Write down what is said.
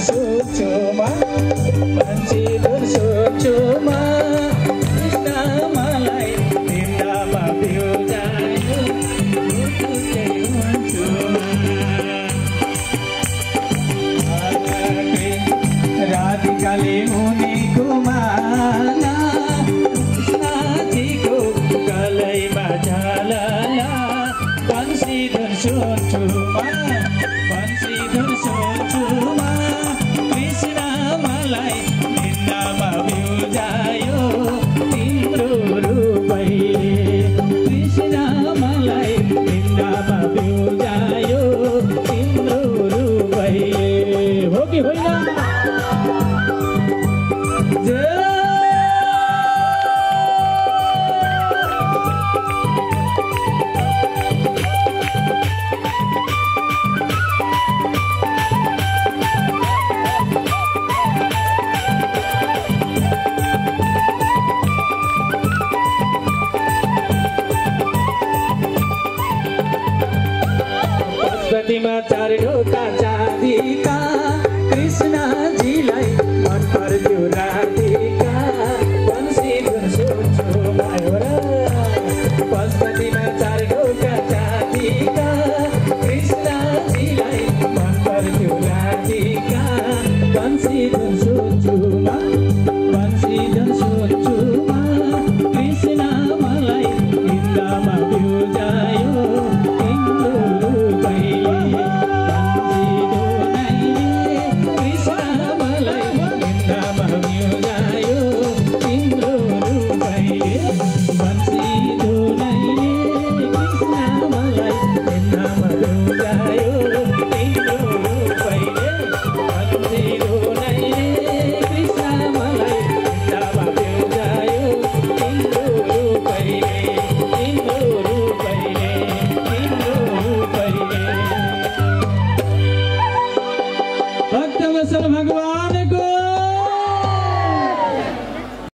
सोचुमा बन्सी धुन सोचुमा कृष्ण मलाई तिम्रामा बिउजायो राधिकाले उनीको माला कृष्णजीको गलैमा झालला बन्सी धुन सोचुमा कृष्ण मलाई तिम्रामा बिउजायो तिम्रो रूपैले कृष्ण मलाई तिम्रामा बिउजायो तिम्रो रूपैले हो कि होइन पशुपतिमा 4 ढोका चाँदीका कृष्णजीलाई मन पर्थ्यो राधिका बन्सी धुन सोचुमा पशुपतिमा 4 ढोका चाँदीका कृष्णजीलाई मन पर्थ्यो राधिका बन्सी धुन सोचुमा